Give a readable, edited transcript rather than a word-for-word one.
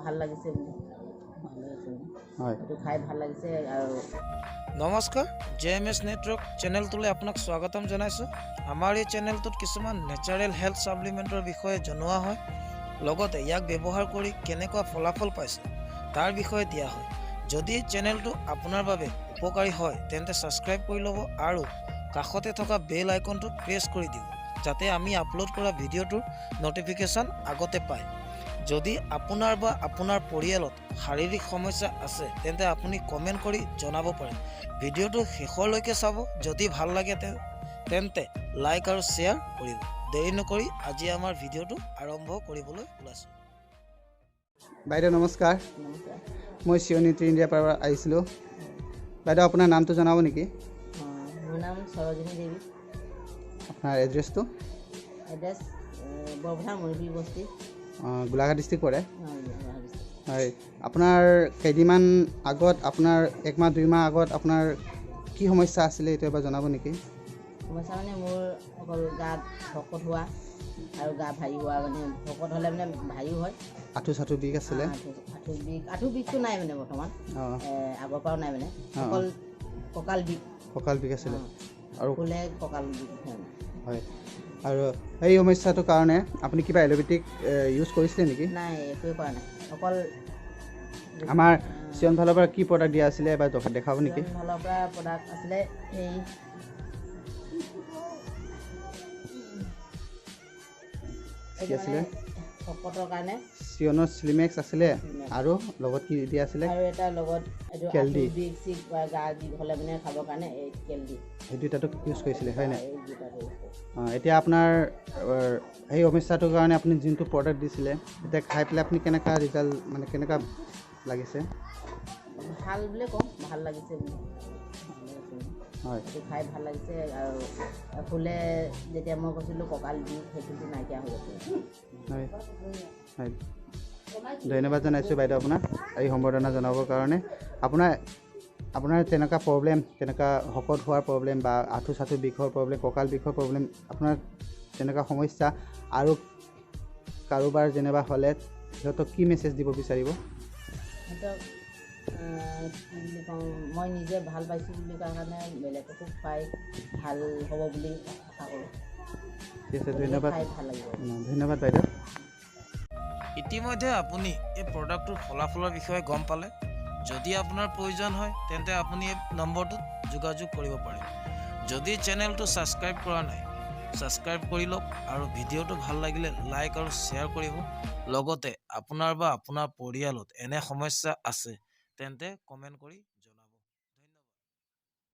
ভাল লাগিছে বুলি, ভাল লাগিছে। হয়। এইটো খাই ভাল লাগিছে আৰু। নমস্কাৰ, জে এম এছ নেটৱৰ্ক চেনেলটোলৈ আপোনাক স্বাগতম জনাইছোঁ। আমাৰ এই চেনেলটোত কিছুমান নেচাৰেল হেল্থ ছাপ্লিমেণ্টৰ বিষয়ে জনোৱা হয়, লগতে ইয়াক ব্যৱহাৰ কৰি কেনেকুৱা ফলাফল পাইছে তাৰ বিষয়ে দিয়া হয়। যদি এই চেনেলটো আপোনাৰ বাবে উপকাৰী হয়, তেন্তে ছাবস্ক্ৰাইব কৰি ল'ব আৰু কাষতে থকা বেল আইকনটো প্ৰেছ কৰি দিব, যাতে আমি আপলোড কৰা ভিডিঅ'টোৰ ন'টিফিকেশ্যন আগতে পায়। যদি আপোনাৰ বা আপোনাৰ পৰিয়ালত শাৰীৰিক সমস্যা আছে, তেন্তে আপুনি কমেণ্ট কৰি জনাব পাৰে। ভিডিঅ'টো শেষলৈকে চাব। যদি ভাল লাগে তেন্তে লাইক আৰু শ্বেয়াৰ কৰিব। দেৰি নকৰি আজি আমাৰ ভিডিঅ'টো আৰম্ভ কৰিবলৈ ওলাইছোঁ। বাইদেউ, নমস্কাৰ। নমস্কাৰ। মই চিয়ন নিউট্ৰি ইণ্ডিয়াৰ পৰা আহিছিলোঁ। বাইদেউ, আপোনাৰ নামটো জনাব নেকি? অঁ, মোৰ নাম সৰোজিনী দেৱী। আপোনাৰ এড্ৰেছটো? এড্ৰেছ বৰপথাৰ, মণিপুৰী বস্তি। অঁ, গোলাঘাট ডিষ্ট্ৰিক্ট পৰে। অঁ, গোলাঘাট ডিষ্ট্ৰিক্ট। হয়, আপোনাৰ কেইদিনমান আগত, আপোনাৰ একমাহ 2 মাহ আগত আপোনাৰ কি সমস্যা আছিলে, এইটো এবাৰ জনাব নেকি? সমস্যা মানে মোৰ অকল গাত শকত হোৱা আৰু গা ভাৰী হোৱা, মানে শকত হ'লে মানে ভাৰীও হয়। আঁঠু চাঠু বিষ আছিলে? আঁঠু বিষ, আঁঠু বিষটো নাই মানে বৰ্তমান। আগৰ পৰাও নাই মানে, অকল কঁকাল বিষ। কঁকাল বিষ আছিলে? আৰু? শুলে কঁকাল বিষ হয় মানে। হয়, আৰু সেই সমস্যাটোৰ কাৰণে আপুনি কিবা এল'পেথিক ইউজ কৰিছিলে নেকি? নাই, একোৱে কৰা নাই, অকল আমাৰ চিয়ন ফালৰ পৰা কি প্ৰডাক্ট দিয়া আছিলে, এবাৰ দেখাব নেকি? চিয়ন ফালৰ পৰা প্ৰডাক্ট আছিলে এই কি আছিলে? শকতৰ কাৰণে। চিয়নৰ চিলিমেক্স আছিলে। চিলিমেক্স। আৰু লগত কি দিয়া আছিলে? আৰু এটা লগত এইটো আঁঠু কেলডি। বিষ চিষ বা গা বিষ হ'লে মানে খাবৰ কাৰণে এই কেলডি। সেই দুটাটো ইউজ কৰিছিলে, হয় নাই? এই দুটাটো use কৰিছোঁ। অঁ, এতিয়া আপোনাৰ সেই সমস্যাটোৰ কাৰণে আপুনি যোনটো প্ৰডাক্ট দিছিলে, এতিয়া খাই পেলাই আপুনি কেনেকুৱা ৰিজাল্ট, মানে কেনেকুৱা লাগিছে? ভাল বুলিয়ে কওঁ, ভাল লাগিছে বুলি, ভাল লাগিছে। এইটো খাই ভাল লাগিছে আৰু শুলে যেতিয়া মই কৈছিলোঁ কঁকাল বিষ, সেইটোতো নাইকিয়া হৈ গৈছে। হয় হয়, ধন্যবাদ জনাইছোঁ বাইদেউ আপোনাক এই সম্বৰ্ধনা জনাবৰ কাৰণে। আপোনাৰ আপোনাৰ তেনেকুৱা প্ৰব্লেম, তেনেকুৱা শকত হোৱাৰ প্ৰব্লেম বা আঁঠু চাঠু বিষৰ প্ৰব্লেম, কঁকাল বিষৰ প্ৰব্লেম, আপোনাৰ তেনেকুৱা সমস্যা আৰু কাৰোবাৰ যেনিবা হ'লে সিহঁতক কি মেছেজ দিব বিচাৰিব? সিহঁতক কি বুলি কওঁ, মই নিজে ভাল পাইছোঁ বুলি কোৱাৰ কাৰণে বেলেগকো খুৱাই ভাল হ'ব বুলি আশা কৰোঁ। ঠিক আছে। গতিকে ধন্যবাদ। খাই ভাল লাগিব। ধন্যবাদ বাইদেউ। ইতিমধ্যে আপুনি এই প্ৰডাক্টটোৰ ফলাফলৰ বিষয়ে গম পালে। যদি আপোনাৰ প্ৰয়োজন হয়, তেন্তে আপুনি এই নম্বৰটোত যোগাযোগ কৰিব পাৰে। যদি চেনেলটো ছাবস্ক্ৰাইব কৰা নাই, ছাবস্ক্ৰাইব কৰি লওক আৰু ভিডিঅ'টো ভাল লাগিলে লাইক আৰু শ্বেয়াৰ কৰিব। লগতে আপোনাৰ বা আপোনাৰ পৰিয়ালত এনে সমস্যা আছে, তেন্তে কমেণ্ট কৰি জনাব।